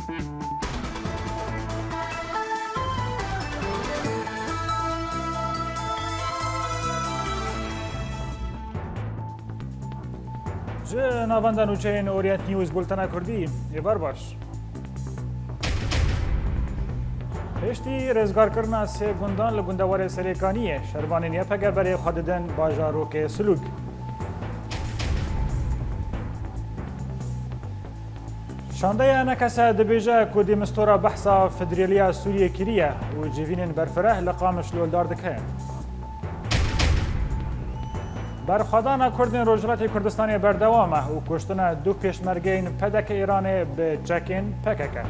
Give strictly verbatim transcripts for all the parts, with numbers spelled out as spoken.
Ji navenda nûçeyên Orient News, bultena Kurdî, êvar baş. Piştî rêzgarkirina sê gundan li gundewarê Serêkaniyê, şervanên Y P G berê xwe didin bajarokê Silûk. Şandeya Enekese dibêje ku Dêmistora behsa federaliya Sûriyê kiriye û civînên berfireh li Qamişlo li dar dike. Berxwedana Kurdên Rojhilatê Kurdistanê berdewam e û kuştina du pêşmergeyên P D K Îranê bi çekên P K K.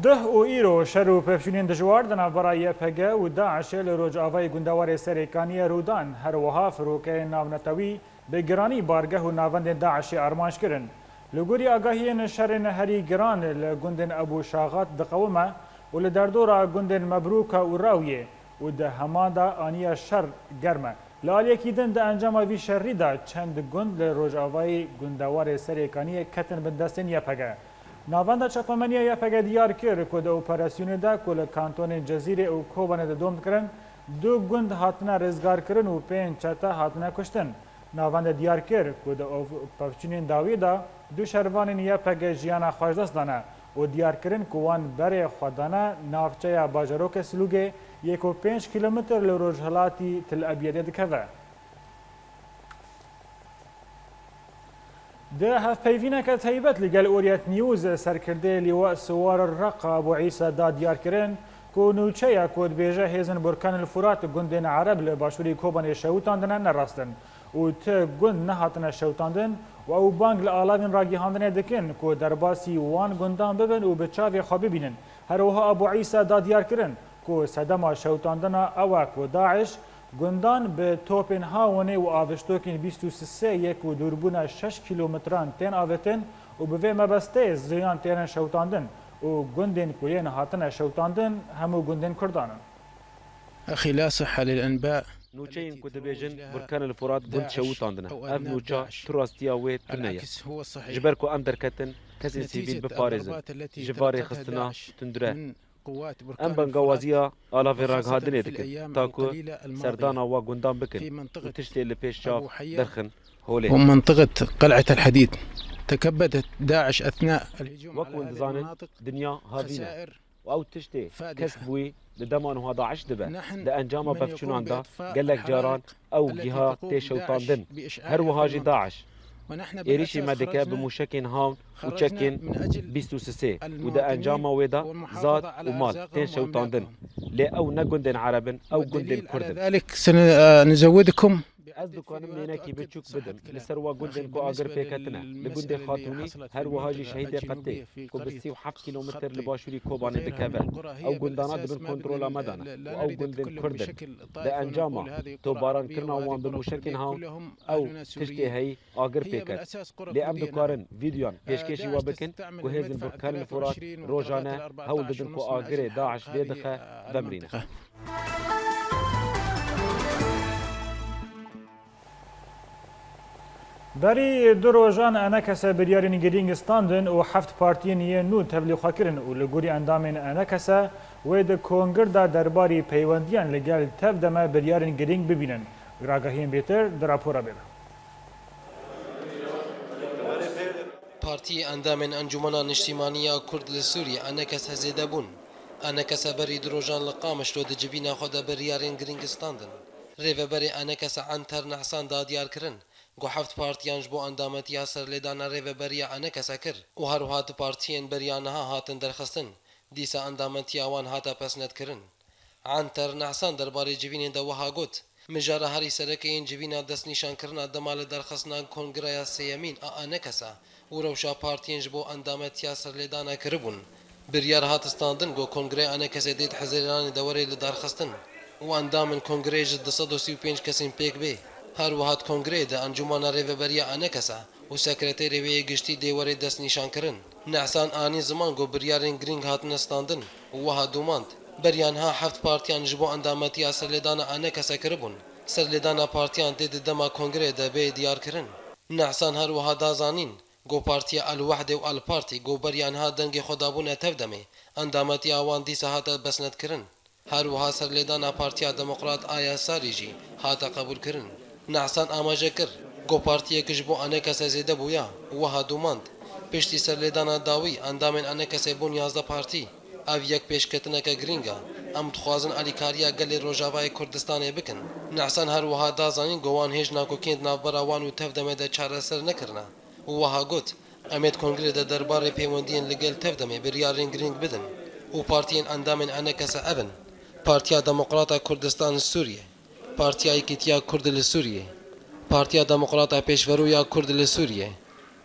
Duh û îro şer û pevçûnên dijwar di navbera Y P G û DAIŞê li rojavayê gundewarê Serêkaniyê rû dan. Her wiha firokeyên navnetewî bi giranî bargeh û navendên DAIŞê armanc kirin. Li gorî agahiyên, şerên herî giran li gundên Ebû Şaxat diqewime û li derdora gundên Mebrûka û Rawiyê û di heman de aniya şer germ e. Li aliyekî din, di encama vî şerî de çend gund li rojavayî gundewarê Serêkaniyê ketin bin destên Y P G. Navenda çapemeniya Y P G diyar kir ku di operasyonê de ku li kantonên Cezîrê û Kobanê de dom dikirin, du gund hatine rêzgarkirin û pênc çete hatine kuştin. Navende diyar kir ku di ov-, pevçûnên dawî de du şervanên Y P G jiyana xwe ji dest dane û diyar kirin ku wan berê xwe dane navçeya bajarokê Silûgê yê ku pênc kîlometr li rojhilatî Til Ebyedê dikeve. Di hevpeyvîneke taybet li gel Orient News, serkirdê Lîwa Siwar Reqa Abu Îsa da diyar kirin ku nûçeya ku dibêje hêzên Burkan el Furat gundên Ereb li başûrê Kobanê şewitandine ne rast in û ti gund nehatine şewitandin û ew bang li alavên ragihandinê dikin ku derbasî wan gundan bibin û bi çavê xwe bibînin. Her wiha Abu Îsa da diyar kirin ku sedema şewitandina ew e ku DAIŞ gundan bi topên hawinê û aviştokên bîst û sisê yek û dûrbûna şeş kîlometran tên avêtin û bi vê mebestê ziyan têne şewitandin û gundên ku yên hatine şewitandin hemû gundên Kurdan in. أخي، لا صحة للأنباء. Nûçeyên ku dibêjin Burkan el Furat gund şewitandine, ev nûça tu rastiya wê tune ye. Ji ber ku em derketin kesên sivîl biparêzin ji va rêxistina tundre. Em bengawaziya alavên ragihandinê dikin, ta ku serdana wa gundan bikin û tiştê li pêş çav derxin holê. ومنطقة قلعة الحديد تكبدت داعش أثناء الهجوم Wek على hûn هذه dizanin, المناطق dinya havî ne خسائر û ew tiştê kesk bûyî di dema niha DAIŞ dibe. Di encama pevçûnan de gelek caran ew giha tê şewitandin. Her wiha jî DAIŞ êrîşî me dike bi mûşekên hawn û çekên bîst û sisê û di encama wê de zad û mal tên şewitandin. Lê ew ne gundên Ereb in, ew gundên Kurd in. ذلك سنزودكم Ez dikarim mînekî biçûk bidim li ser wa gundên ku agir pê ketine. Li gundê Xatûnî her wiha jî şehîdê Qetê ku bi sî û heft kîlometr li başûrî Kobanê dikeve. Ew gundana di bin kontrola me de ne û ew gundên Kurd in. Di encama topbarankirina wan bi mûşekên hawn, ew tiştê heyî agir pê ket. Lê em dikarin vîdyoyan pêşkêşî we bikin ku hêzên Burkan el Furat rojane hewl didin ku agirê DAIŞ vê dixe vemrîne. Berî du rojan Enekese biryarên girîng standin û heft partiyên yên nû tevlî xwe kirin û li gorî endamên Enekese wê di kongir de derbarî peywendiyan li gel tev de me biryarên girîng bibînin. Ragahiyên bêtir di rapora bê de. Partiyê endamên Encûmena Niştîmanî ya Kurd li Sûriyê, Enekese, zêde bûn. Enekese berî du rojan li Qamişlo di civîna xwe de biryarên girîng standin. Rêveberê Enekese Anter Nehsan da diyar kirin ku heft partiyan ji bo endametiya serlêdana rêveberiya Enekese kir û her wiha du partiyên beriya niha hatin derxistin, dîsa endametiya wan hate pesnedkirin. Anter Nehsan derbarê civînên de wiha got, Mijara herî sereke yên civîna destnîşankirina dema li derxistina Kongreya Sêyemîn a Enekese û rewşa partiyên ji bo endametiya serlêdana kiribûn. Biryar hat standin ku Kongreya Enekesê dê di Hezîranê de were lidarxistin û endamên Kongreyê ji du sed û sî û pênc kesên pêk bê. Her wiha di Kongreyê de Encûmana Rêveberiya Enekese û Sekreterê wê yê Giştî dê were destnîşankirin. Nehsan anî ziman ku biryarên girîng hatine standin û wiha domand, Beriya niha heft partiyan ji bo endametiya serlêdana Enekese kiribûn. Serlêdana partiyan tê di dema kongreyê de bê diyarkirin. Nehsan her wiha da zanîn, ku partiya El Wehdê û El Partî ku beriya niha dengê xwe dabûne Tevdemê, endametiya wan dîsa hate besnetkirin. Her wiha serlêdana Partiya Demokrat a Yesarî jî hate qebûlkirin. Nehsan amaje kir, ku partiyek ji bo enekese zêde bûya û wiha domand, piştî serlêdana dawî endamên enekesê bûn yazdeh partî. Ev yek pêşketineke girîng e. Em dixwazin alîkariya gelê Rojavayê Kurdistanê bikin. Nehsan her wiha da zanîn ku wan hêj nakokiyên di navbera wan û Tevdemê de çareser nekirine û wiha got, em ê di kongrê de derbarê pêwendiyên li gel Tevdemê biryarên girîng bidin û partiyên endamên enekese ev in: Partiya Demokrata Kurdistan li Sûriyê, Partiya Yekîtiya Kurd li Sûriyê, Partiya Demokrata Pêşverû ya Kurd li Sûriyê,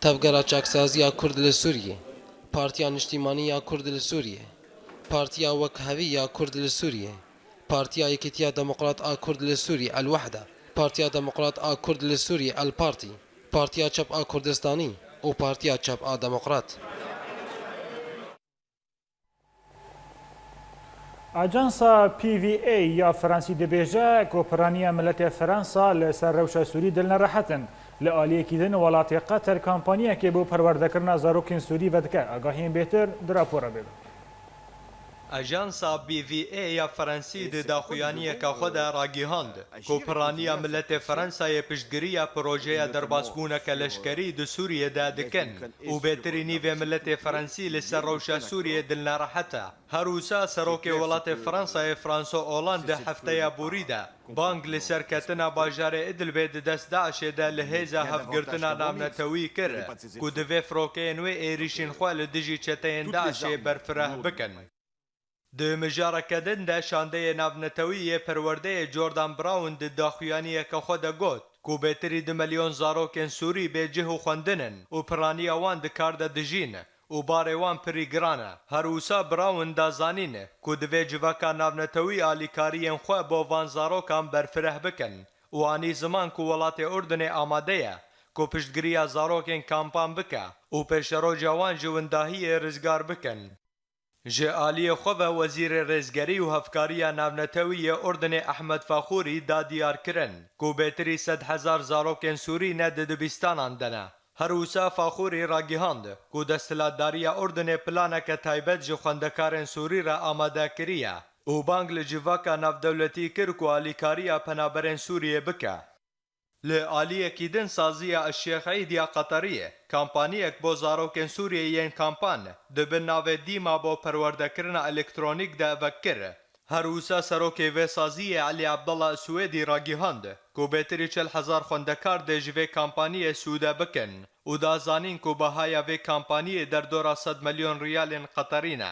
Tevgera Çaksaziya Kurd li Sûriyê, Partiya Niştîmanî ya Kurd li Sûriyê, Partiya Wekhevî ya Kurd li Sûriyê, Partiya Yekîtiya Demokrat a Kurd li Sûriyê, El Wehde, Partiya Demokrat a Kurd li Sûriyê, El Partî, Partiya Çep a Kurdistanî û Partiya Çep a Demokrat. Ajansa P V A ya Fransî dibêje ku piraniya miletê Fransa li ser rewşa Sûrî dil nerehet in. Li aliyekî din welatê Qeter kampaniyekê bo perwerdekirina zarokên Sûrî vedike. Agahiyên bêhtir di rapora bê de. Ajansa B V A ya Fransî di daxuyaniyeke xwe de ragihand ku piraniya miletê Fransayê piştgiriya projeya derbasbûneke leşkerî di Sûriyê de dikin û bêtirî nîvê miletê Fransî li ser rewşa Sûriyê dilnerehet e. Her wisa serokê welatê Fransayê François Hollande di hefteya borî de bang li serketina bajarê Idlibê di dest DAIŞê de li hêza hevgirtina navnetewî kir ku divê firokeyên wê êrîşên xwe li dijî çeteyên DAIŞê berfireh bikin. Di mijareke din de şandeyê navnetewî yê perwerdeyê Jordan Brown di daxuyaniyeke xwe de got ku bêtirî du milyon zarokên Sûrî bê cih û xwendin in û piraniya wan di kar de dijîn û barê wan pirî giran e. Her wisa Brown da zanîn ku divê civaka navnetewî alîkariyên xwe bo van zarokan berfireh bikin û anî ziman ku welatê Urdunê amade ye ku piştgiriya zarokên kampan bike û pêşeroja wan ji windahiyê rizgar bikin. Ji aliyê xwe ve Wezîrê Rêzgerî û Hevkariya Navnetewî yê Urdunê Ehmed Faxûrî da diyarkirin ku bêtirî sed hezar zarokên Sûrî ne di dibistanan de ne. Her wisa Faxûrî ragihand ku desthilatdariya Urdunê planeke taybet ji xwendekarên Sûrî re amade kiriye û bang li civaka navdewletî kir ku alîkariya penaberên Sûriyê bike. Li aliyekî din saziya Eşşêx Eîd ya Qeteriyê kampaniyek bo zarokên Sûriyê yên kampan di bin navê Dîma bo perwerdekirina elektronîk de vekir. Her wisa serokê vê saziyê Elî Abdallah Swêdî ragihand ku bêtirî çil hezar xwendekar dê ji vê kampaniyê sûde bikin û da zanîn ku bahaya vê kampaniyê derdora sed milyon riyalên Qeterî ne.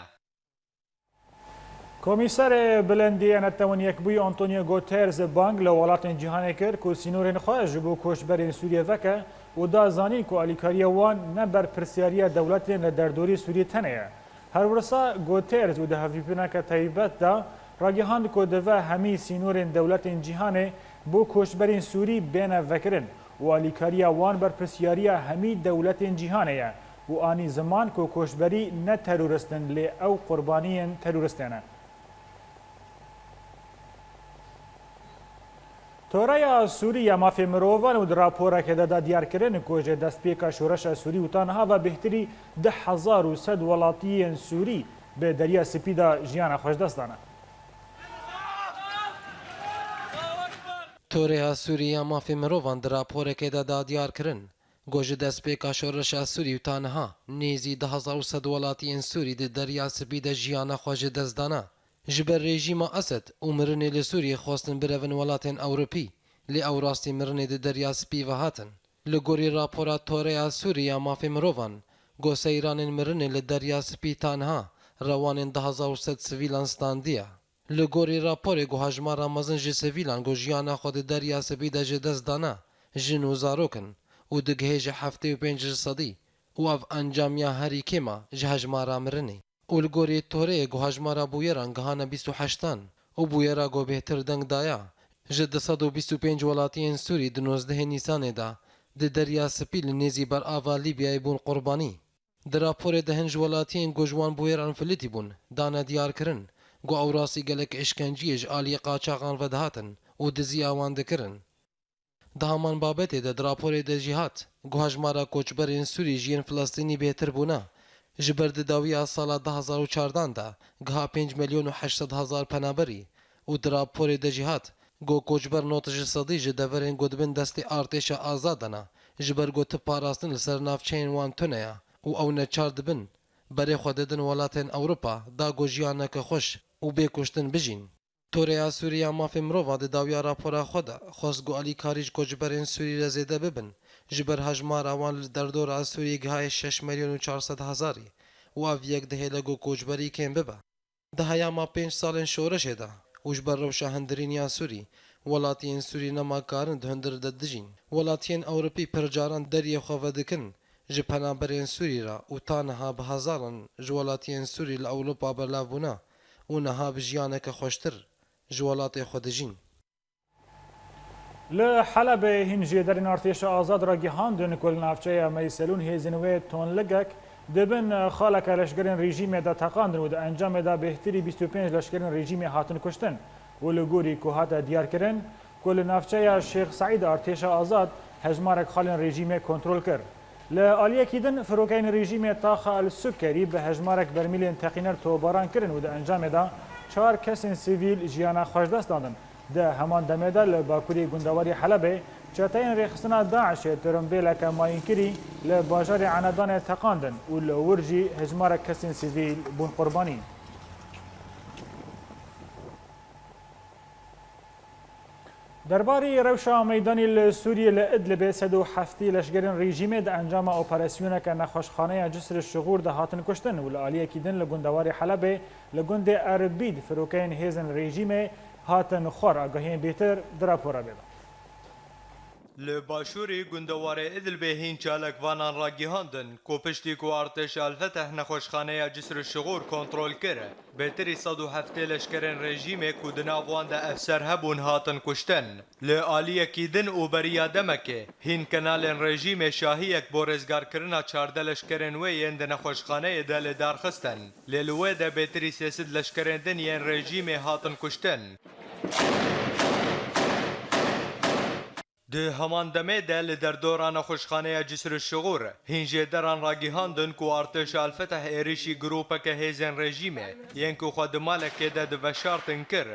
Komîserê Bilind yê Netewên Yekbûyî Antonio Guterres bang li welatên cîhanê kir ku sînorên xwe ji bo koçberên Sûriyê veke û da zanîn ku alîkariya wan ne berpirsiyariya dewletên li derdorî Sûriyê tenê ye. Her wisa Guterres û di hevdîtineke taybet de ragihand ku dive hemî sînorên dewletên cîhanê bo koçberên Sûrî bêne vekirin û alîkariya wan berpirsiyariya hemî dewletên cîhanê ye û anî ziman ku koçberî ne terorist in, lê ew qurbaniyên teroristê ne. Toreya Sûrî ya Mafê Mirovan û di raporekê de da diyarkirin ku ji destpêka şoreşa Sûrî û ta niha ve bêhtirî du hezar û sed welatiyên Sûrî bi Derya Spî de jiyana xwe ji dest dane. Toreya Sûrî ya Mafê Mirovan di raporekê de da diyar kirin ku ji destpêka şoreşa Sûrî û ta niha nêzî du hezar û sed welatiyên Sûrî di Derya Spî de jiyana xwe ji dest dana. Ji ber rejîma Esed û mirinê li Sûriyê xwestin birevin welatên Ewropî, lê ew rastî mirinê di Derya Spî ve hatin. Li gorî rapora Toreya Sûrî ya Mafê Mirovan, ku seyranên mirinê li Derya Spî ta niha rewanên du hezar û sed sivîlan standiye. Li gorî raporê ku hejmara mezin ji sivîlan ku jiyana xwe di Derya Spî de ji dest dana, jin û zarok in û digihêje heftê û pênc ji sedî û ev encamiya herî kêm e ji hejmara mirinê. Û li gorî Toreyê ku hejmara bûyeran gihane bîst û heştan û bûyera ku bêhtir deng daya, ji du sed û bîst û pênc welatiyên Sûrî di nozdehê Nîsanê de di Derya Spî li nêzî berava Lîbyayê bûn qurbanî. Di raporê de hin ji welatiyên ku ji wan bûyeran filitî bûn, dane diyar kirin ku ew rastî gelek îşkenciyê ji aliyê qaçaxan ve dihatin û diziya wan dikirin. Di heman babetê de di raporê de jî hat ku hejmara koçberên Sûrî ji yên Filistînî bêtir bûne. Ji ber di dawiya sala du hazar û çardan de giha pênc milyon û heşt sed hezar penaberî û di raporê de jî hat ku koçber nod ji sedî ji deverên ku di bin destê artêşa azad de ne, ji ber ku tip parastin li ser navçeyên wan tune ye û ew neçar dibin berê xwe didin welatên Ewropa da ku jiyaneke xweş û bê kuştin bijîn. Toreya Sûrî ya Mafê Mirova di dawiya rapora xwe de xwest ku alîkarî ji koçberên Sûrî re zêde bibin, ji ber hejmara wan li derdora Sûrî gihaye şeş milyon û çar sed hezarî û ev yek dihêle ku koçberî kêm bibe. Di heyama pênc salên şoreşê de û ji ber rewşa hundirîn ya Sûrî, welatiyên Sûrî nema karin di hundir de dijîn. Welatiyên Ewropî pir caran deriyê xwe vedikin ji penaberên Sûrî re û ta niha bi hezaran ji welatiyên Sûrî li Ewropa belav bûne û niha bi jiyaneke xweştir ji welatê xwe dijîn. Li Helebê hîn jêderên artêşa azad ragihandin ku li navçeya Meyselûn hêzên wê tonligek di bin xaleke leşkerên rejîmê de teqandin û di encamê de bêhtirî bîst û pênc leşkerên rejîmê hatin kuştin û li gorî ku hate diyarkirin ku li navçeya Şêx Seîd artêşa azad hejmarek xalên rejîmê kontrol kir. Li aliyekî din, firokeyên rejîmê Taxa El Sukerî bi hejmarek bermîlên teqîner topbaran kirin û di encamê de çar kesên sivîl jiyana xwe ji dest dadin. Di heman demê de li bakurê gundewarê Helebê çeteyên rêxistina DAIŞê tirimbêleke mayînkirî li bajarê Enedanê teqandin û li wir jî hejmarek kesên sivîl bûn qurbanî. Derbarî rewşa meydanî li Sûriyê li Idlibê sed û heftê leşgerên rejîmê di encama operasyoneke nexweşxaneya Cisr Şixûr de hatin kuştin û li aliyekî din li gundewarê Helebê li gundê Erbîd firokeyên hêzên rejîmê hatin xwar. Agahiyên bêtir di rapora bê de. Li başûrê gundewarê Idlibê hîn çalakvanan ragihandin ku piştî ku artêşa El-Feteh nexweşxaneya Cisr Şixûr kontrol kir, bêtirî sed û heftê leşkerên rejîmê ku di nav wan de efser hebûn hatin kuştin. Li aliyekî din û beriya demekê hîn kenalên rejîmê şahiyek bo rêzgarkirina çardeh leşkerên wê yên di nexweşxaneyê de li dar xistin. Lê li wê de bêtirî sê sed leşkerên din yên rejîmê hatin kuştin. Di heman demê de li derdora nexweşxaneya Cisr Şixûr hîn jêderan ragihandin ku artêşa El-Feteh êrişî grûpeke hêzên rejîmê yên ku xwe di malekê de diveşartin kir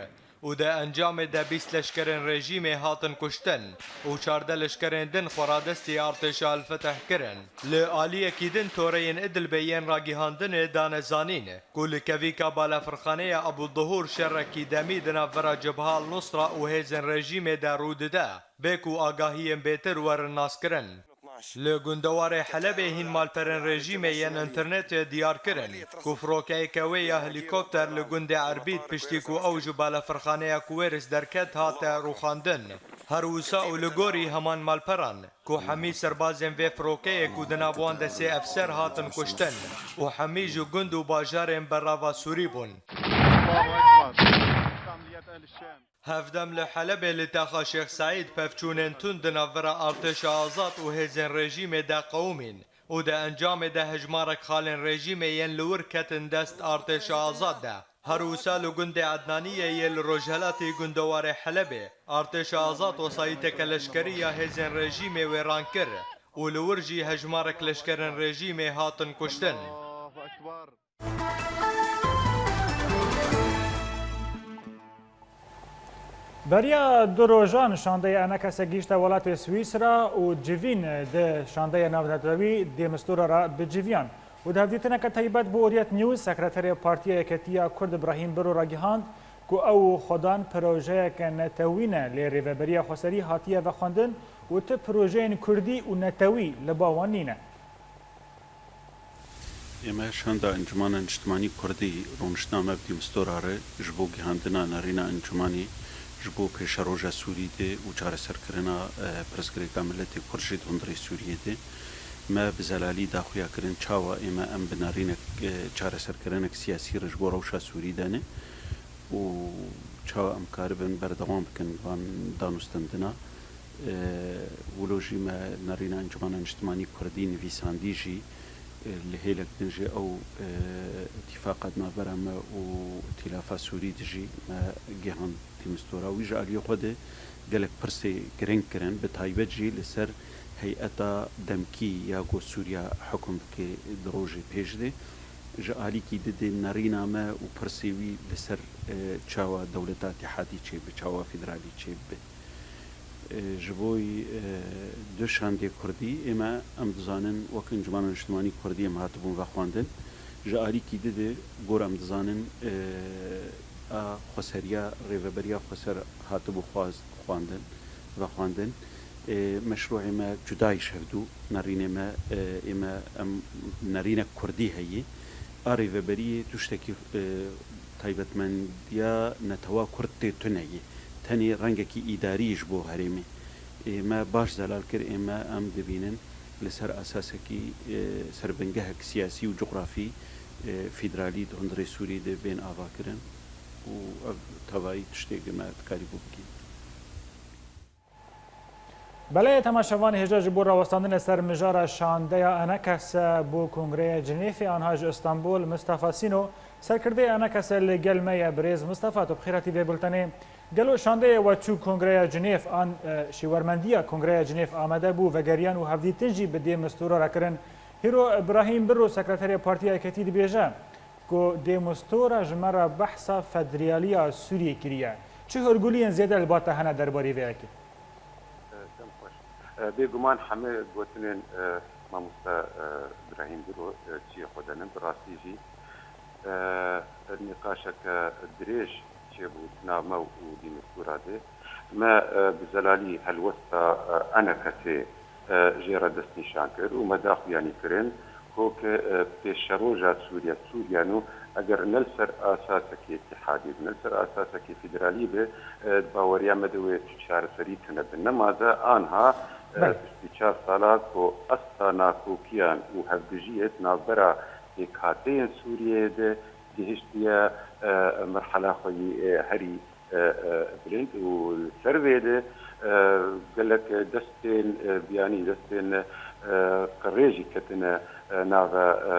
û di encamê de bîst leşkerên rejîmê hatin kuştin û çardeh leşkerên din xweradestî artêşa El-Feteh kirin. Li aliyekî din toreyên Idlibê yên ragihandinê dane zanîn ku li kevîka balafirxaneya Ebû Duhûr şerekî demî di navbera Cebha El-Nusra û hêzên rejîmê de rû dide. Bê ku agahiyên bêtir werin naskirin. Li gundewarê Helebê hîn malperên rejîmê yên înternetê diyar kirin ku firokeyeke wê ya helîkopter li gundê Erbîd piştî ku ew ji balafirxaneya Kuwêris derket hate rûxandin. Her wisa û li gorî heman malperan ku hemî serbazên vê firokeyê ku di nav wan de sê efser hatin kuştin û hemî ji gund û bajarên berava Sûrî bûn. Hevdem li Helebê li taxa Şêx Seîd pevçûnên tund di navbera artêşa azad û hêzên rejîmê de qewimîn û di encamê de hejmarek xalên rejîmê yên li wir ketin dest artêşa azad de. Her wisa li gundê Ednaniyê yê li rojhelatê gundewarê Helebê artêşa azad wesayîteke leşkerî ya hêzên rejîmê wêran kir û li wir jî hejmarek leşkerên rejîmê hatin kuştin. Beriya du rojan şandeyê Enekese gihîşte welatê Swîsra û civîn di şandeyê navnetewî Dêmistora re bi civiyan. Û di hevdîtineke taybet bi Orient News, sekreterê Partiya Yeketiya Kurd Brahîm Biro ragihand ku ew xwedan projeyeke netewî ne, lê Rêveberiya Xweserî hatiye vexwendin û ti projeyên kurdî û netewî li ba wan nîne. Ême şanda Encûmena Niştimanî Kurdî rûniştina me bi Dîmstora re ji bo gihandina nerîna encûmanê ji bo pêşeroja Sûrî de û çareserkirina, e, pirsgirêka miletê Kurd jî di hundirê Sûriyê de. Me bi zelalî da xuya kirin çawa ême em bi nerînek, e, çareserkirinek siyasî re ji bo rewşa Sûrî de ne û çawa em karibin berdewam bikin van danûstendina. E, wilo jî me nerîna Encûmena Niştimanî Kurdî nivîsandî jî, Li hêlek din jî ew, e, îtîfaqa di navbera me û Îtîlafa Sûrî de jî me gihand Dêmistora. Wî ji aliyê xwe de gelek pirsê giring kirin, bi taybet jî li ser heyeta demkî ya ku Sûriya hukum dike di rojê pêş de. Ji alîkî di de nerîna me û pirsê wî li ser, e, çawa dewleta îtîhadî çêbibe, çawa federalî çêbibe. E, ji bo, e, du şandê kurdî, ême em dizanin, wek Encûmena Niştimanî Kurdî em hatibûn vexwendin. Ji alîkî di de, gor em dizanin, e, a xweseriya, rêveberiya xweser hatibû xwaz-, xwendin, vexwendin. E, meşrûê me cuda yî ji hevdû, nerînê me, e, ême em nerînek kurdî heye. A rêveberiyê tiştekî, e, taybetmendiya netewa kurd tê tune ye. Tenê rengekî îdarî ji bo herêmê. Ê me baş zelal kir, ê me em dibînin li ser esasekî, e, ser bingehek siyasî û cografî, e, federalî di hundirê Sûrî de bên avakirin û ev tevayî tiştê ku me dikarîbû bikî. Belê, temaşevanê hêja ji bo rawestandinê ser mijara şandeya Enekese bo Kongreya Cinêfê anha ji Îstanbul, Mistefa Sîno, serkirdeyê Enekese li gel me ye. Birêz Mistefa, tu bi xêr hatî vê bultenê. Gelo şandeyê we çû Kongreya Cinêf an, e, şêwermendiya Kongreya Cinêf amade bû, vegeriyan û hevdîtin jî bi Dêmistura re kirin. Hîro Îbrahîm Biro, sekreterê Partiya Yeketî dibêje, ku Dêmistora ji me re behsa federaliya Sûriyê kiriye. Çi hûrguliyên zêde li ba te hene derbarê vê yekê? E, dem xweş. E, bêguman hemî gotinên, e, mamoste, e, Îbrahîm Biro, e, çiyê xwe denin. Bi rastî jî, e, nîqaşeke dirêj çêbû di nav me û Dêmistura de. Me, e, bi zelalî helwesta, e, Enekesê, e, jê re destnîşan kir û me daxuyanî kirin ku ki, e, pêşeroja Sûriye, Sûriye nû eger ne li ser asasekê îtîhadî be, ne li ser asasekê federalî be, e, di baweriya me de wê tu çareserî tune be. Nema de anha, e, Belê. bîst û çar sala ku asta nakokiyan û hevgijiyê di navbera pêkhateyên Sûriyeyê de gihiştiye, e, merhala xwe yî, e, herî, e, e, bilind û li ser vê de, e, gelek destên, e, biyanî, destên, e, qirêjî ketine, e, nava, e,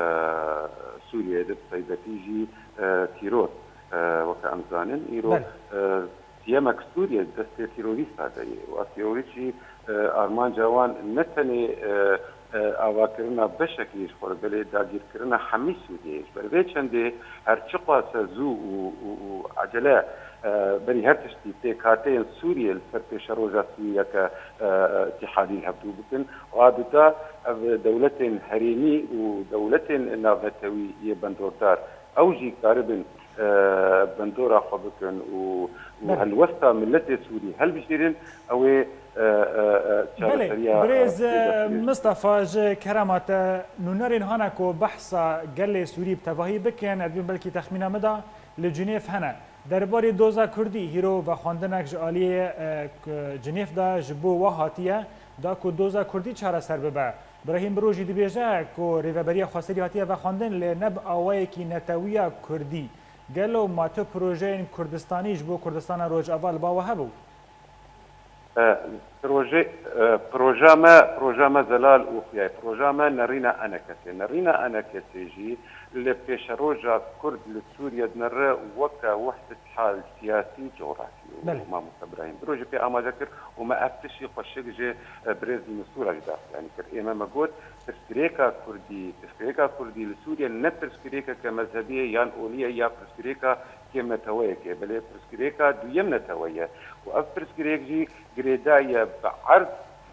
Sûriyeyê de, bi taybetî jî, e, tîror. E, weke em zanin, îro, Belê. e, siyemek Sûriyê di destê terorîsta de ye û ev terorîst jî, e, armanca wan ne tenê, e, e, avakirina beşekî ji xwe re, belê dagîrkirina hemî Sûriyeyê. Ji ber vê çendê her çiqas e zû û, û, û ecele, e, berî her tiştî pêkhateyên Sûriyê li ser pêşeroja Sûriyeke, e, e, îtîhadî li hevdû bikin, û a duda ev dewletên herêmî û dewletên navnetewî yê bendordar, ew jî karibin, e, bendora xwe bikin û, û Belê. helwesta miletê Sûrî helbijêrin, ew ê, e, e, e, Belê, çareseriya, birêz, e, e, Mistefa, ji kerema te, nûnerên hane ku behsa gelê Sûrî bi tevahî bikin, ez dibînim belkî texmîna min de li Cinêv hene. Derbarê doza Kurdî, hîro vexwendinek ji aliyê, e, k-, Cinêv de ji bo we hatiye, da ku doza Kurdî çareser bibe. Birahîm Biro jî dibêje ku rêveberiya xweserî hatiye vexwendin, lê ne bi awayekî netewiya Kurdî. Gelo ma tu projeyên Kurdistanî ji bo Kurdistana Rojava li ba we hebû? E, proje, e, proja me, proja me zelal û xuya ye. Proja me nerîna Enekesê. Nerîna Enekesê jî li pêşeroja Kurd li Sûriye dinere weke wehdethal siyasî cografî û Belê. mamoste Birahîm Biro jî pê amaje kir û me ev tiştî xweşik ji, e, birêz Dîmistura jî daxuyanî kir. Ê me, me got, pirsgirêka Kurdî, pirsgirêka Kurdî li Sûriye ne pirsgirêkeke mezhebî ye yan olî ye ya pirsgirêka kêmneteweyekê, belê pirsgirêka duyem netewe ye û ev pirsgirêk jî girêdayî ye bi erd,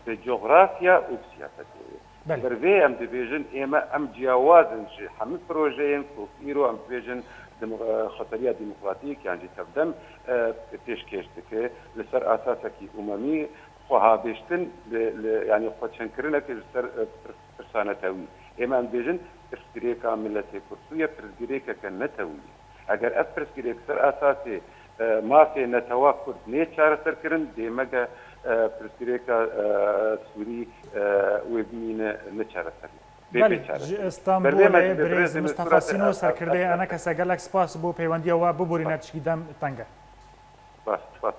bi cografya û bi siyasetê. Belê. Ber vê em dibêjin, ême em ciyawaz in ji hemî projeyên ku îro em dibêjin demo-, e, xweseriya demokratîk yan jî tevdem, e, pêşkêş dike. Li ser asasekî umemî xwe habêştin li, li, yanî xweçengkirineke ji ser, e, pirs-, pirsa netewî. Ême em dibêjin pirsgirêka miletê Kurd, Sûriye pirsgirêkeke netewî ye. Eger ev pirsgirêk ser esasê, e, mafê netewa Kurd nê çareserkirin, dê mege, e, pirsgirêka, e, Sûrî, e, wê bimîne neçareserî. Bê Belê, pê çare. ji Ber vê me Îstanbulê dibê birêz birêz Mistefa Mistefa Sîno, Sîno, serkirdeyê Enekese, gelek spas bo peywendiya we, biborîne tişkî dem teng e. Spas, spas.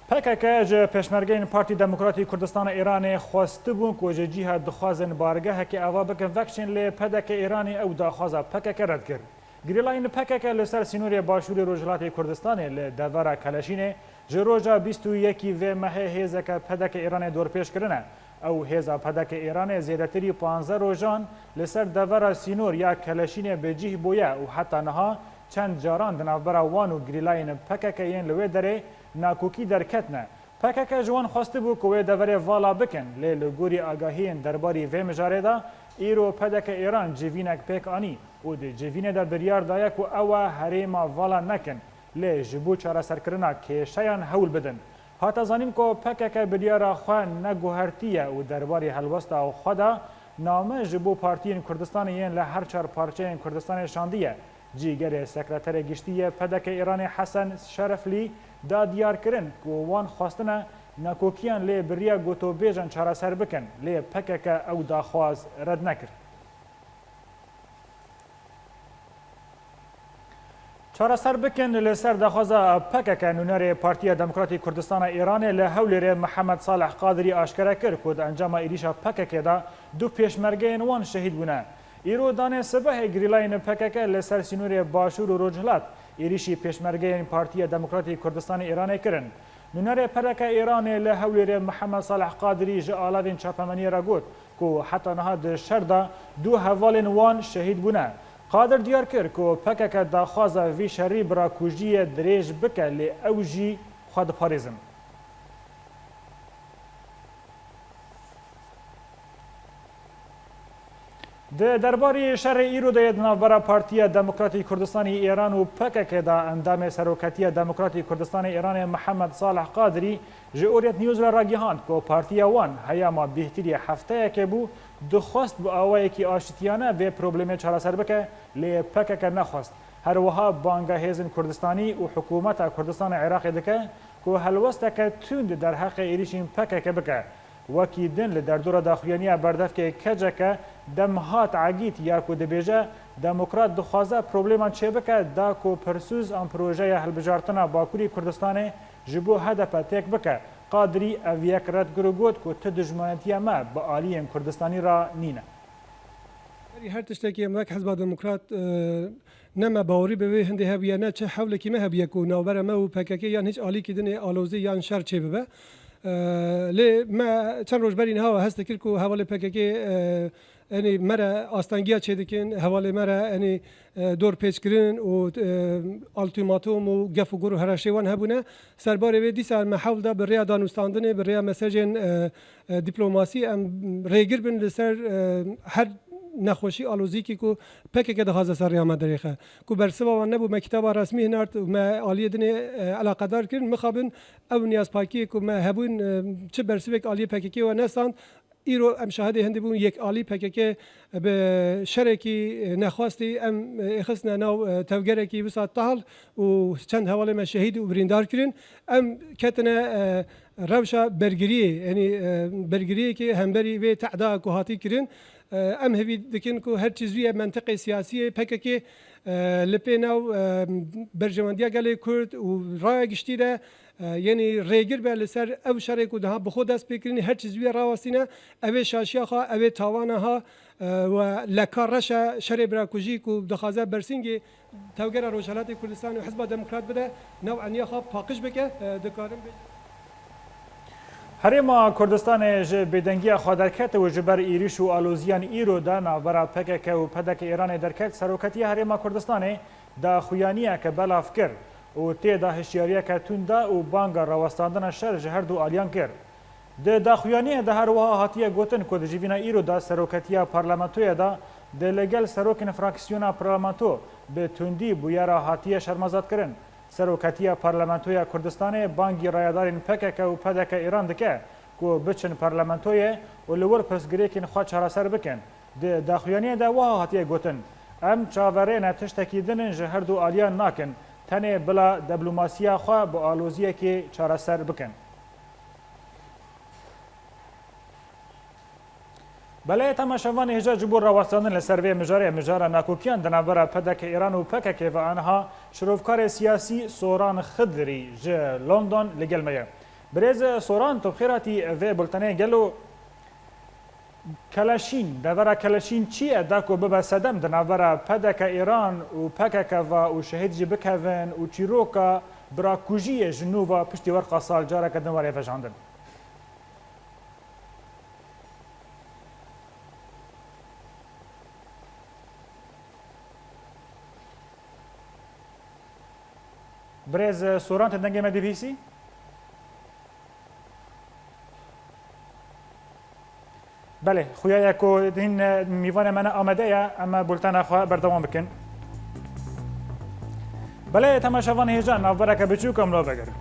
P K K ji pêşmergeyên Partî Demokratî Kurdistana Îranê xwestibûn ku ji cîha dixwazin bargehekê ava bikin vekşên, lê P D K Îranê ew daxwaza P K K red kir. Gerîlayên P K K li ser sînorê başûrê Rojhilatê Kurdistanê li devera Keleşînê ji roja bîst û yekî vê mehê hêzeke P D K Îranê dorpêç kirine. Ew hêza P D K Îranê zêdetirî panzdeh rojan li ser devera sînor ya Keleşînê bi cih bûye û heta niha çend caran di navbera wan û gerîlayên P K K yên li wê derê nakokî derketine. P K K ji wan xwestibû ku wê deverê vala bikin, lê li gorî agahiyên derbarî vê mijarê de, îro P D K Îran civînek pêk anî û di civînê de biryar daye ku ew e herêma vala nekin, lê ji bo çareserkirina kêşeyan hewl bidin. Hate zanîn ku P K K biryara xwe neguhertiye û derbarî helwesta xwe de name ji bo partiyên Kurdistanê yên li her çar parçeyên Kurdistanê şandiye. Cîgerê Sekreterê Giştî yê P D K Îranê Hesen Şereflî da diyar kirin ku wan xwestine nakokiyan lê bi riya gotobêjan çareser bikin, lê P K K ew daxwaz red nekir. Çareser bikin, li ser daxwaza P K K nûnerê Partiya Demokratîk Kurdistana Îranê li Hewlêrê Mihemed Salih Qadirî aşkere kir ku di encama êrîşa P K K de du pêşmergeyên wan şehîd bûne. Îro danê sibehê gerîlayên P K K li ser sînorê Başûr û Rojhilat êrîşî pêşmergeyên Partiya Demokratîk Kurdistanê Îranê kirin. Nûnerê P D K Îranê li Hewlêrê Mihemed Salih Qadirî ji alavên çapemeniyê re got ku heta niha di şer de du hevalên wan şehîd bûne. Qadir diyar kir ku P K K daxwaza vî şerî bi rakujiyê dirêj bike, lê ew jî xwe diparêzin. Di derbarî şerê îro de yê di navbera Partiya Demokratîk Kurdistanî Îran û P K K de endamê Seroketiya Demokratîk Kurdistanê Îranê Mihemed Salih Qadirî ji Orient News re ragihand ku partiya wan heyama bêhtirî hefteyekê bû, dixwest bi awayekî aşitiyane vê problemê çareser bike, lê P K K nexwest. Her wiha banga hêzên Kurdistanî û hikûmeta Kurdistana Iraqê dike ku helwesteke tund derheqê êrîşên P K K bike. Wekî din li derdora daxuyaniya berdevkê keceke dem hat egît ya ku dibêje demokrat dixwaze probleman çêbike, da ku pirsûz an projeya hilbijartina Bakurî Kurdistanê ji bo H D P têk bike. Qadirî ev yek red kir û got ku tu dijmanetiya me bi aliyên Kurdistanî re nîne. Berî her tiştekî em wek Hizba Demokrat, e, ne me bawerî bi vê hindê hebûye, ne çi hewlekî me hebûye ku navbera me û P K K yan hiç alîkî din ê alozî yan şer çêbibe. E, lê me çend roj berî niha hest dikir ku hevalê P K K, e, enî me re astengiya çêdikin, hevalê me re enî, e, dorpêçkirin û, e, ultîmatom û gef û gur û haraşê wan hebûne. Serbarê vê dîsa me hewl da bi rêya danûstandinê, bi rêya mesajên, e, e, dîplomasî em rêgir bin li ser, e, her nexweşî alozîkî ku P K K dixwaze ser rêya me dirêxe. Ku bersiva wan nebû, me kitaba resmî hinart û me aliyê dinê, e, eleqedar kirin. Mixabin ew niyazpakiyê ku me hebûn, e, çi bersivek aliyê P K K we nestand, îro em şahidê hindê bûn, yek alî P K K bi şerekî, e, nexwastî em, e, êxistine nav, e, tevgerekî wisa tahl û çend hevalê me şehîd û birîndar kirin. Em ketine, e, rewşa bergiriyê, yanî, e, bergiriyekê hemberî vê tehda ku hatî kirin. E, em hêvî dikin ku her çi zû ye mentiqê siyasî yê P K K, e, li pê nav, e, berjewendiya gelê Kurd û raya giştî de, e, yanî rêgir be li ser ew şerê ku diha bi xwe dest pê kirinî, her çi zû ye rawestîne, ev ê şaşiya xwe, ev ê tawana ha, e, we leka reşa şerê birakujî ku dixwaze bersîngê Tevgera Rojhelatê Kurdistanê û Hizba Demokrat bide, nav eniya xwe paqij bike, e, dikarim bêjim. Herêma Kurdistanê ji bêdengiya xwe derket û ji ber êrîş û aloziyan îro de navbera P K K û P D K Îranê derket, Seroketiya Herêma Kurdistanê daxuyaniyeke belav kir û tê de hişyariyeke tund da û banga rawestandina şer ji her du aliyan kir. Di daxuyaniyê de her wiha hatiye gotin ku di civîna îro de Seroketiya Parlamentoyê de di li gel serokên fraksiyona parlamento bi tundî bûyera hatiye şermezatkirin. Seroketiya Parlamentoya Kurdistanê bangî rayedarên P K K û P D K Îran dike ku biçin parlamentoyê û li wir pirsgirêkên xwe çareser bikin. Di daxuyaniyê de wiha hatiye gotin, em çaverêne tiştekî din in ji her du aliyan nakin, tenê bila diplomasiya xwe bi aloziyekê çareser bikin. Belê temaşevanê hêja ji bo rawestandin li ser vê mijarê, mijara nakokiyan di navbera P D K Îran û P K K ve aniha şirovkarê siyasî Soran Xidirî ji London li gel me ye. Birêz Soran, tu bi xêr hatî vê bultenê. Gelo Keleşîn, devera Keleşîn çi ye da ku bibe sedem di navbera P D K Îran û P K K ve û şehîd jî bikevin û çîroka birakujiyê ji nû ve piştî werqa sal careke din were vejandin? Birêz Soran, tu dengê me dibihîsî? Belê, xuya ye ku hîn mîvanê me ne amade ye, em ê bultena xwe berdewam bikin. Belê, temaşevan hêja, navbereke biçûk em lo vegerin.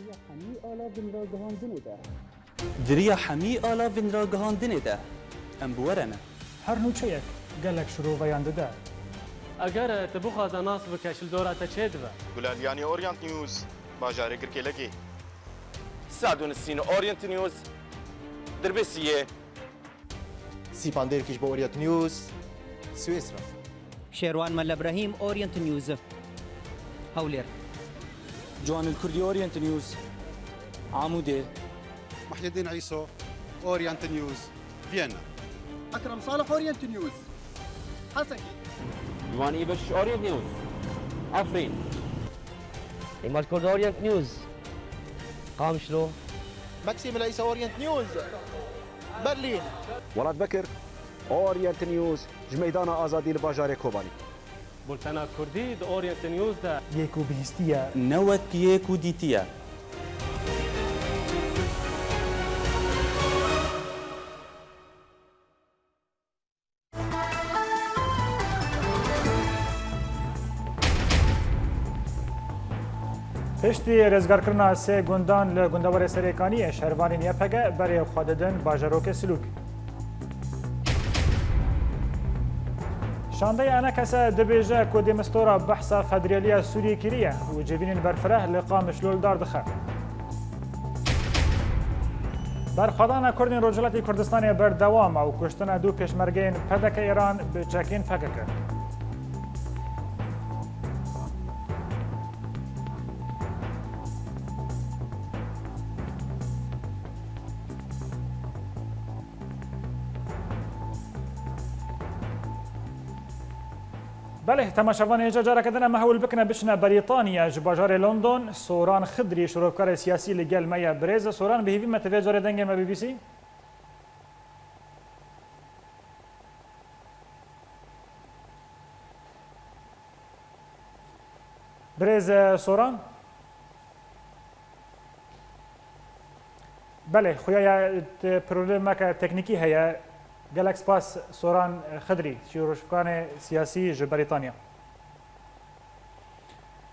Di riya hemî ala vinragihandinê de. Di riya hemî ala vinragihandinê de. Em bi we re ne. Her nûçeyek gelek şiroveyan dide. Eger tu bixwaze nas bike, ji li dora te çêdibe. Gulaliyanî Orient News, bajarê Girkêlekê. Sadûnisîn Orient News, Dirbêsiyê. Sîpan Dêrkî ji bo Orient News, Swêsra. Şêrwan Mele Brahîm, Orient News, Hewlêr. Ciwanil Kurdî, Orient News, Amûdê. Muhyiddin Îso, Orient News, Viyana. Ekrem Salih, Orient News, Hesekê. Ciwanî Beşiş, Orient News, Efrîn. Îmad Kurd, Orient News, Qamişlo. Maksîm Leysa, Orient News, Berlîn. Welat Bekir, Orient News, ji Meydana Azadî li bajarê Kobanî. Bultena Kurdî di Orient News de. Yê ku bihîstiye. Ne wek yê ku dîtiye. Piştî rêzgarkirina sê gundan li gundewarê Serêkaniyê, şervanên Y P G berê xwe didin bajarokê Silûk. Şandeya Enekese dibêje ku Demistora behsa federaliya Sûriyê kiriye û civînên berfireh li Qamişlo li dar dixe. Berxwedana Kurdên Rojhilatê Kurdistanê berdewam e û kuştina du pêşmergeyên P D K Îran bi çekên P K K. Belê, temaşevanê hêja careke din em hewl bikine biçine Berîtanya ji bajarê London. Soran Xidrî, şirovkarê siyasî li gel me ye. Birêz Soran, bi hêvî me tu vê carê dengê me bibîsî. Birêz Soran. Belê, xuya ya, t-, problemeke teknîkî heye. Gelek spas Soran Xidrî, şîrojkane siyasî ji Berîtanya.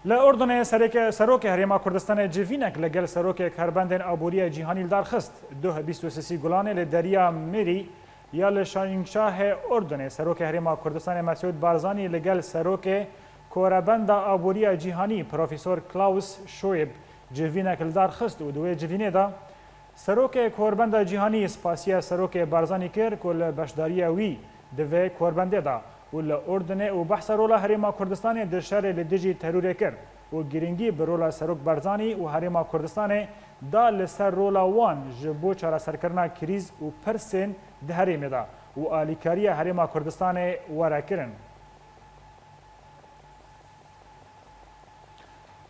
Li Urdunê sereke-, Serokê Herêma Kurdistanê civînek li gel Serokê Korbendên Aboriya Cîhanî li dar xist. Duh bîst û sisî Gulanê li Deriya Mirî ya li Şahînşahê Urdunê Serokê Herêma Kurdistanê Mesûd Barzanî li gel Serokê Korebenda Aboriya Cîhanî Profesor Klaus Schwab civînek li dar xist û di wê civînê de Serokê Korbenda Cîhanî spasiya Serokê Barzanî kir ku li beşdariya wî di vê korbendê de û li Urdunê û behsa rola Herêma Kurdistanê di şerê li dijî terorê kir û girîngî bi rola Serok Barzanî û Herêma Kurdistanê da li ser rola wan ji bo çareserkirina krîz û pirsên di herêmê de û alîkariya Herêma Kurdistanê were kirin.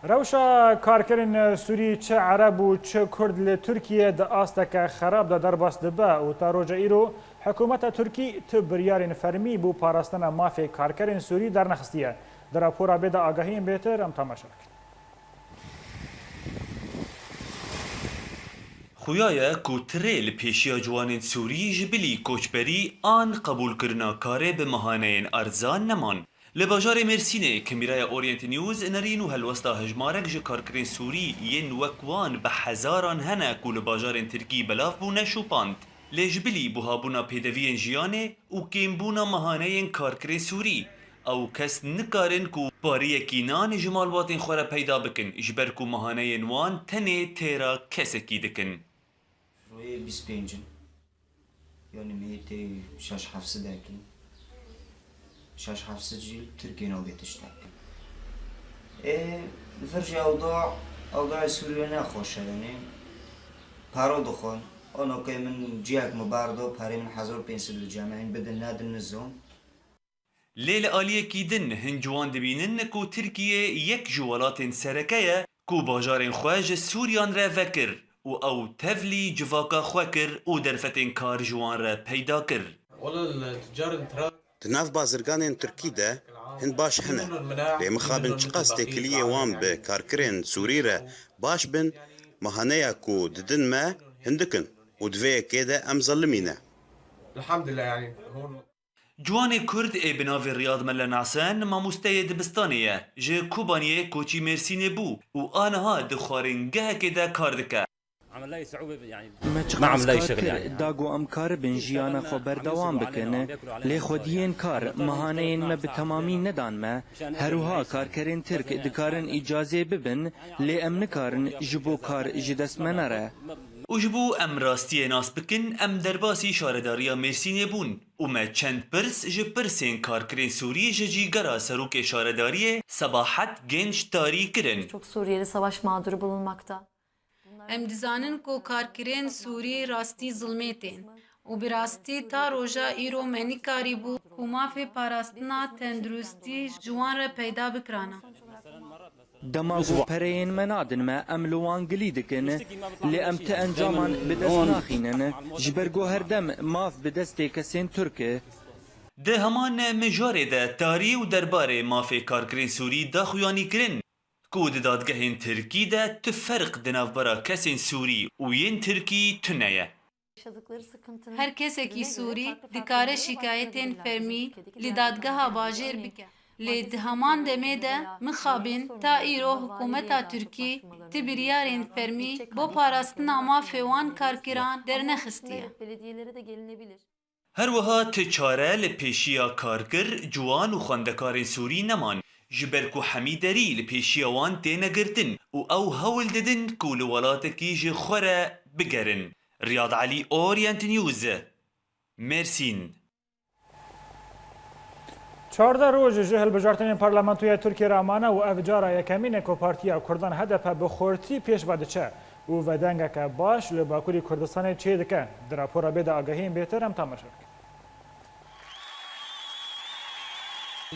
Rewşa karkerên Sûrî çi Ereb û çi Kurd li Tirkiye di asteke xerab de derbas dibe û ta roja îro hikûmeta Tirkî tu biryarên fermî bo parastina mafê karkerên Sûrî dernexistiye. Di rapora bê de agahiyên bêtir em temaşe bikin. Xuya ye ku tirê li pêşiya ciwanên Sûrî ji bilî koçberî an qebûlkirina karê bi mehaneyên erzan neman. Li bajarê Mêrsînê, kamîraya Orient News nerîn û helwesta hejmarek ji karkerên Sûrî yên wek wan bi hezaran hene ku li bajarên Tirkî belav bûne şopand. Lê ji bilî buhabûna pêdeviyên jiyanê û kêmbûna mehaneyên karkerên Sûrî, ew kes nikarin ku pariyekî nan ji malbatên xwe re peyda bikin, ji ber ku mehaneyên wan tenê têra kesekî dikin. Royê bîst pênc in. Yanî mehê tê şeş heft sedekî. Şeş heft sed jî li Tirkiyê navê tiştekî. Ê, vir jî ewda, ewda Sûriye ne xweş e, yanî paro dixwin. Ono ke min ciyek min berdo, perê min hezar û pênc sed li cem e, bidin nedin nizam. Lê li aliyekî din hin ciwan dibînin ku Tirkiye yek ji welatên sereke ye ku bajarên xwe ji Sûriyan re vekir û ew tevlî civaka xwe kir û derfetên kar ji wan re peyda kir. Di nav bazirganên Tirkî de hin baş hene, lê mixabin çiqas têkiliyê wan bi karkirên Sûrî re baş bin, mahaneya ku didin me hindik in û di vê yekê de em zelimî ne. Ciwanê Kurd ê bi navê Riyad Mele Nasen mamosteyê dibistanê ye. Ji Kobaniyê koçî Mêrsînê bû û aniha di xwaringehekê de kar dike. Me çiqas kar kir, da ku em karibin jiyana xwe berdewam bikin. Lê xwediyên kar, mehaneyên me bi temamî nedan me. Her wiha karkerên Tirk dikarin îcazê bibin, lê em nikarin ji bo kar ji dest me nere. Û ji bo em rastiyê nas bikin, em derbasî şaredariya Mêrsînê bûn û me çend pirs ji pirsên karkirên Sûrî ji cîgera serokê şaredariyê Sebahet Genç Tarî kirin. Çok Suriyeli savaş mağduru bulunmakta. Em dizanin ku karkirên Sûrî rastî zilmê tên û bi rastî ta roja îro me nikarîbû ku mafê parastina tenduristî ji wan re peyda bikirana. Dema ku pereyên me nadin me, em li wan gilî dikin, lê em ti encaman bi dest naxînin, ji ber ku her dem maf bi destê kesên Tirk e. Di heman mijarê de tarî û derbarê mafê karkirên Sûrî da xuyanîkirin ku di dadgehên Tirkî de tu ferq di navbera kesên Sûrî û yên Tirkî tune ye. Her kesekî Sûrî dikare şikayetên fermî li dadgeha bajêr bike. Lê di heman demê de mixabin ta îro hikûmeta Tirkî ti biryarên fermî bo parastina mafê wan karkiran dernexistiye. Her wiha ti çare li pêşiya karkir, ciwan û xwendekarên Sûrî neman, ji ber ku hemî derî li pêşiya wan têne girtin û ew hewl didin ku li welatekî ji xwe re bigerin. Riyad Elî, Orient News, Mêrsîn. Çardeh roj ji hilbijartinên Parlamentoya Tirkiyê re mane û ev cara yekemîn e ku Partiya Kurdan H D P bi xurtî pêş ve diçe û vedengeke baş li Bakurî Kurdistanê çêdike. Di rapora bê de agahiyên bêtir em temaşe bikin.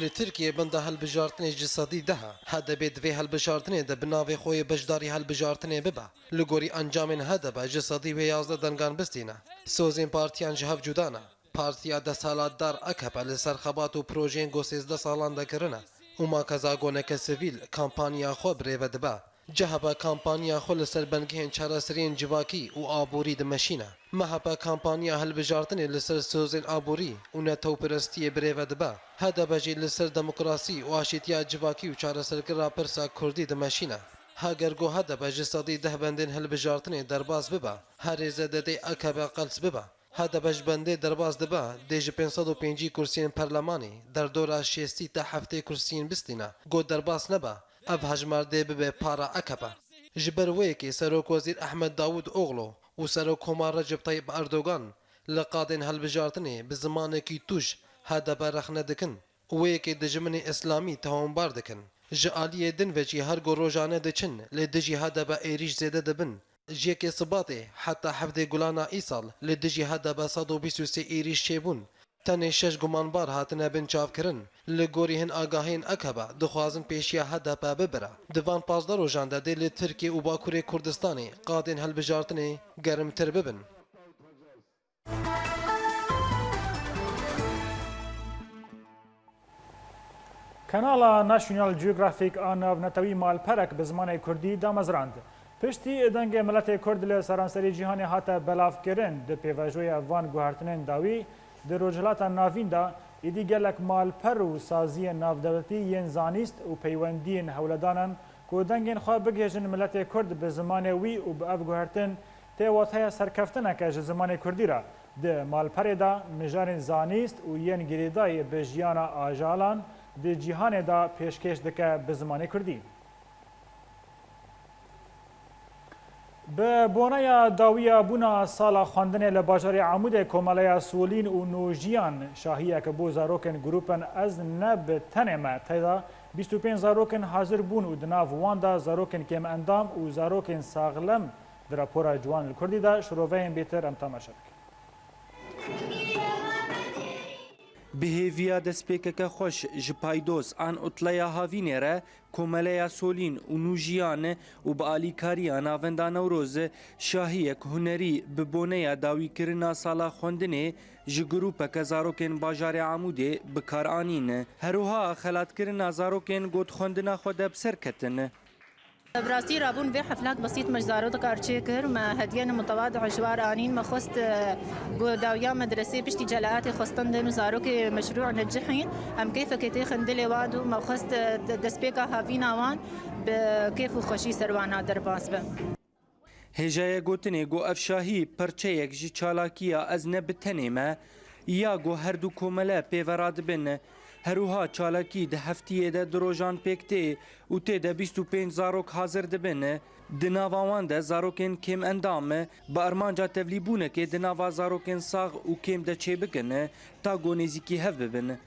Li Tirkiyê benda hilbijartinê ji sedî deh e. H D P di vê hilbijartinê de bi navê xwe yê beşdarî hilbijartinê bibe. Li gorî encamên H D P ji sedî wê yazdeh dengan bistîne. Sozên partiyan ji hev cuda ne. Partiya desthilatdar A K P li ser xebat û projeyên ku sêzdeh salan de kirine û ma keza goneke sivîl kampanya xwe birêve dibe. C H P kampanya xwe li ser bengehên çareseriyên civakî û aborî dimeşîne. M H P kampanya hilbijartinê li ser sozên aborî û netewperestiyê birêve dibe. H D P jî li ser demokrasî û aşîtiya civakî û çareserkirina pirsa kurdî dimeşîne. Heger ku H D P ji sedî deh bendên hilbijartinê derbas bibe, herê zêdetê A K P qels bibe, H D P ji bendê derbas dibe, dê ji pênc sed û pêncî kursiyên perlemanî derdora şêstî ta heftê kursiyên bistîne, ku derbas nebe, ev hejmar dê bibe para A K P. Ji ber wê yekê Serokwezîr Ehmed Davûtoglu û Serokkomar Recep Tayyip Erdogan li qadên hilbijartinê bi zimanekî tûj H D P rexne dikin û wê yekê dijminê îslamî tawanbar dikin. Ji aliyê din ve jî her ku rojane diçin lê dijî H D P êrîş zêde dibin. Ji yekê Sibatê heta heftê Gulana îsal li dijî H D P sed û bîst û sê êrîş çêbûn. Tenê şeş gumanbar hatine bin çavkirin. Li gorî hin agahiyên AKP dixwazin pêşiya H D P bibire. Di van pazdeh rojan de dê li Tirkiye û Bakurê Kurdistanê qadên hilbijartinê germtir bibin. Kanala National Geographic a navnetewî malperek bi zimanê kurdî damezrand. Piştî dengê miletê kurd li seranserî cîhanê hate belavkirin, di pêvajoya van guhertinên dawî, di Rojhilata Navîn de êdî gelek malper û saziyên navdewletî yên zanîst û peywendiyên hewledanan ku dengên xwe bigihêjin miletê kurd bi zimanê wî û bi ev guhertin tê wateya serkeftineke ji zimanê kurdî re. Di malperê de mijarên zanîst û yên girêdayî bi jiyana ajalan di cîhanê de pêşkêş dike bi zimanê kurdî. Bi boneya dawiya bûna sala xwendinê li bajarê Amûdê Komeleya Solîn û Nojiyan şahiyek bo zarokên grûpên Ez Ne Bi Tenê Me tê de bîst û pênc zarokên hazir bûn û di nav wan de zarokên kêmendam û zarokên saxlem di rapora Ciwan li Kurdî de. Şiroveyên bêtir em temaşe bikin. Bi hêviya destpêkeke xweş ji Paydos an Utleya Havînê re Komeleya Solîn û Nûjiyan û bi alîkariya Navenda Newroz şahiyek hunerî bi boneya dawîkirina sala xwendinê ji grûpeke zarokên bajarê Amûdê bi kar anîn. Herwiha xelatkirina zarokên got xwendina xwe de bi ser ketin. Bi rastî rabûn vê heflak besît me ji zaroka re çêkir. Me hediyên mutewadi ji wan re anîn. Me xwest, e, ku dawiya medresê piştî celaatê xwestin din û zarokê meşrû necihîn. Em keyfekê têxin dilê wan û me xwest, e, de-, destpêka havîna wan bi kêf û xweşî ser wan hat derbas be. Hêjayê gotinê ku ev şahî perçeyek ji çalakiya Ez Ne Bi Tenê Me ya ku her du komele pê ve radibin. Herwiha çalakî di heftiyê de du rojan pêk tê û tê de bîst û pênc zarok hazir dibin. Di nava wan de zarokên kêmendam bi armanca tevlîbûnekê di nava zarokên sax û kêm de çêbikin, ta ku nêzîkî hev bibin.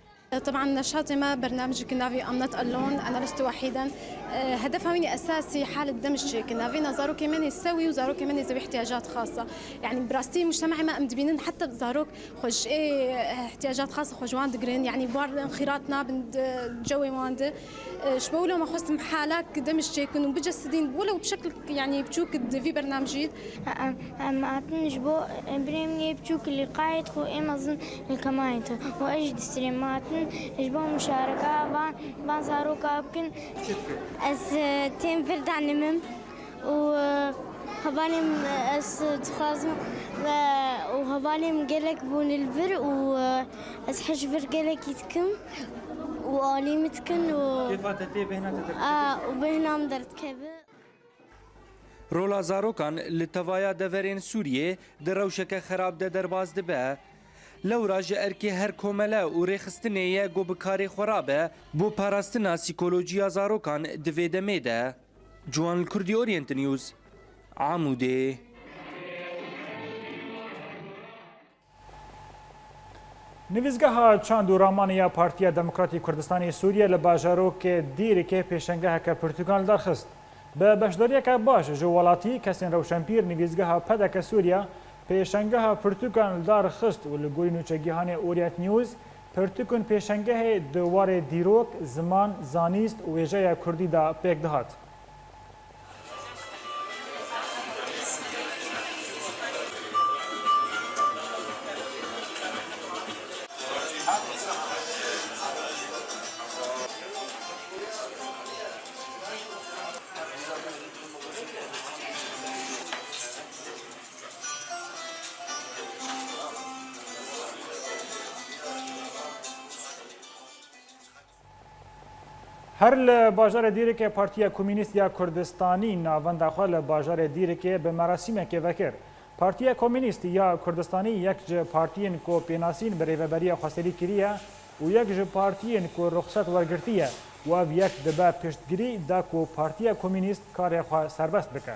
طبعاً نشاطي ما برنامجك نافي I'm not alone، أنا لست وحيداً. هدفها ويني أساسي حالة دمج تشيك نافينا زاروكي مني سوي وزاروكي مني ذوي احتياجات خاصة. يعني براستي مجتمعي ما أم دبينن حتى زاروك خوش إيه احتياجات خاصة خوش وان دقرين، يعني بوار انخراط نابن د-، جوي وان د-، شبولو ما خوست محالات دمج تشيكن وبجسدين ولو بشكل يعني بتشوك د-، في برنامجي. Em, em hatin ji bo birê min yê biçûk li qayê xwe ê mezin li kemayê xwe û ez jî desttirê me hatin ji bo muşareka van, van zaroka bikin. Ez, e, têm vir danimim û, e, hevalê min, e, ez dixwazim, e, û hevalê min gelek bûne li vir û, e, ez hej vir gelekî dikim û alî min dikin û, Kêfa te tê, bêhna te derkeve. A, û bêhna min derdikeve. Rola zarokan li tevaya deverên Sûriyê di rewşeke xerab de derbas dibe. Lewra ji erkê her komele û rêxistinê ye ku bi karê xwe rabe bo parastina psîkolojiya zarokan di vê demê de. Ciwan li Kurdî Orient News, Amûdê. Nivîzgeha Çand û Ramanê ya Partiya Demokratî Kurdistanê Sûriye li bajarokê Dîrikê pêşengeheke pirtûkan li dar xist. Bi beşdariyeke baş ji welatî, kesên rewşenbîr nivîzgeha P D K Sûriye pêşengeha pirtûkan li dar xist û li gorî nûçegihanê Orient News, pirtûkên pêşengehê di warê dîrok, ziman, zanîst û wêjeya kurdî de pêk dihat. Her li bajarê Dîrikê Partiya Komînîst ya Kurdistanî navenda xwe li bajarê Dîrikê bi merasîmekê vekir. Partiya Komînîst ya Kurdistanî yek ji partiyên ku pênasîn bi Rêveberiya Xweserî kiriye û yek ji partiyên ku ruxset wergirtiye û ev yek dibe piştgirî da ku Partiya Komînîst karê xwe serbest bike.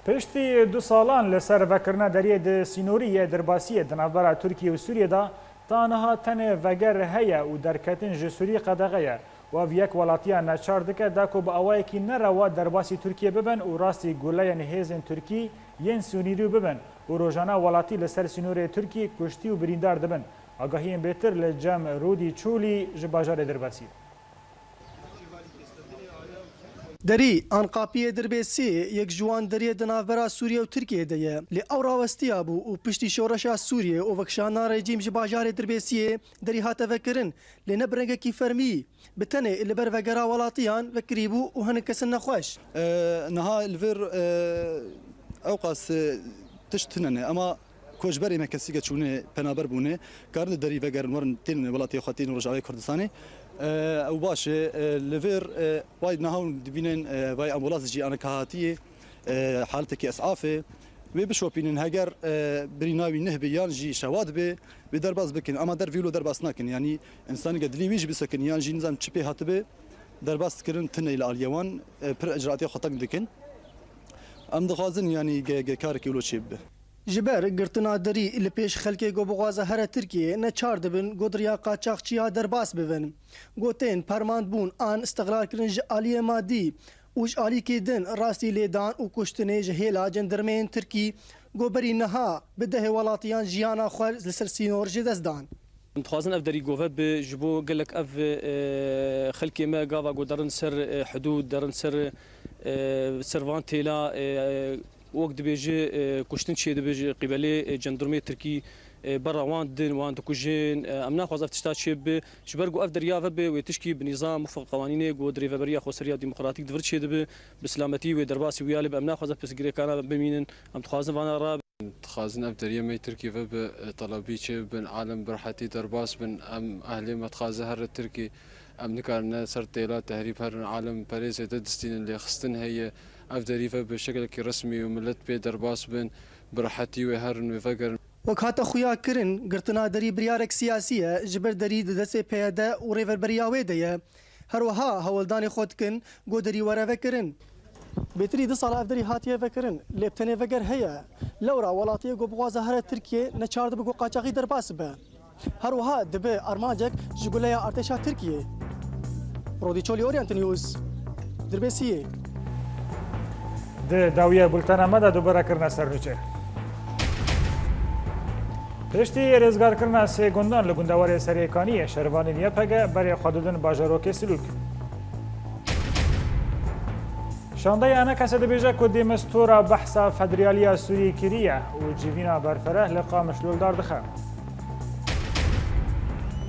Piştî du salan li ser vekirina deriyê di sînorî yê derbasiyê di navbera Tirkiye û Sûriyê de, ta niha tenê veger heye û derketin ji Sûriyê qedexe ye û ev yek welatiya neçar dike da ku bi awayekî nerewa derbasî Tirkiye bibin û rastî guleyên hêzên Tirkî yên sînorî bibin û rojane welatî li ser sînorê Tirkî kuştî û birîndar dibin. Agahiyên bêtir li cem Rûdî Çûlî ji bajarê Dirbasiyê. Derî an qapiyê Dirbêsiyê yek ji wan deriyê di navbera Sûriye û Tirkiyê de ye. Lê ew rawestiya bû û piştî şoreşa Sûriyê û vekişandina rejîm ji bajarê Dirbêsiyê derî hate vekirin, lê ne bi rengekî fermî, bi tenê li ber vegera welatiyan vekirîbû û hinek kesin nexweş. E, niha li vir, e, ewqas, e, tişt tune ne, ema ku ji berê me kesî ke çûne penaber bûne, karin di derî vegerin werin tên welatê xwe, tên Rojavayê Kurdistanê. E, ew baş e, e, li vir, e, vay niha hûn dibînin, e, vay ambulans jî aneka hatiye, e, haletekî esafê. Wê bişopînin, heger, e, birîna wî neh be yan jî şewat be, wê derbas bikin. Ama der vî wilo derbas nakin. Yanî însanî ke dilê wî jî bisekin yan jî nizam çi pê hatibe, derbas dikirin tune li aliyê wan, e, pir icraatê xwe teng dikin. Em dixwazin, yanî ge, ge karekî wilo çêbibe. Ji ber girtina derî li pêş xelkê ku bixwaze here Tirkiyê, neçar dibin ku di riya qaçaxçiya derbas bibin. Ku tên permandbûn an îstixlalkirin ji aliyê madî û ji alîkê din rastî lêdan û kuştinê ji hêla cendirmeyên Tirkî ku berî niha bi dehê welatiyan jiyana xwe li ser sînor ji dest dan. Em dixwazin ev derî gove bi ji bo gelek ev, e, xelkê me gava ku derin ser, e, hidûd, derin ser, e, ser van têla, e, wek dibêje, e, kuştin çêdibe ji qîbelê, e, cendirmê Tirkî, e, berra wan didin, wan dikujin. E, em naxwazin ev tişta çêbibe. Ji ber ku ev derya vebe, wê tişkî bi nîzam, wifq qewanînê ku di rêveberiya xweseriya demokratîk di vir çêdibe, bi silametî wê derbasî wî ya lê be. Em naxwazin pirsgirêkana bimînin. Em dixwazin vana re Dixwazin ev deriyê me yê Tirkî ve bi, e, telebî çê bibin, alem bi rehetî derbas bin. Em ehlê me dixwaze here Tirkî. Em nikarine ser têla tehrîb herin, alem perê zêde distînin, lêxistin heye. Ev derî ve bi şekilekî resmî û millet pê derbas bin, bi rehetî wê herin, wê vegerin. Wek hate xuya kirin, girtina derî biryarek siyasî ye, ji ber derî di destê P Y D û rêveberiya wê de ye. Her wiha hewldanê xwe dikin ku derî were vekirin. Bêtirî du sala ev derî hatiye vekirin, lê bi tenê veger heye. Lewra welatiyê ku bixwaze here Tirkiyê neçar dibe ku qaçaxî derbas bibe. Her wiha dibe armancek ji guleya artêşa Tirkiyê. Rodî Çolî, Orient News, Dirbêsiyê. Di dawiya bultena me de dubare kirine ser nûçe. Piştî rêzgarkirina sê gundan li gundewarê Serêkaniyê, şervanên Y P G berê xwe didin bajarokê Silûlk. Şandeya ENKS'ê dibêje ku Dêmistura behsa federaliya Sûriyê kiriye û civîna berfereh li Qamişlo li dar dixe.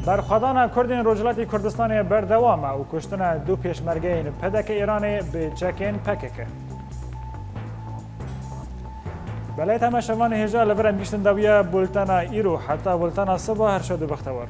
Berxwedana Kurdên Rojhilatî Kurdistanê berdewam e û kuştina du pêşmergeyên P D K Îranê bi çekên P K K. Belê temaşevanê hêja, li vir em gihîştin dawiya bultena îro, heta bultena siba her şad û bextewar.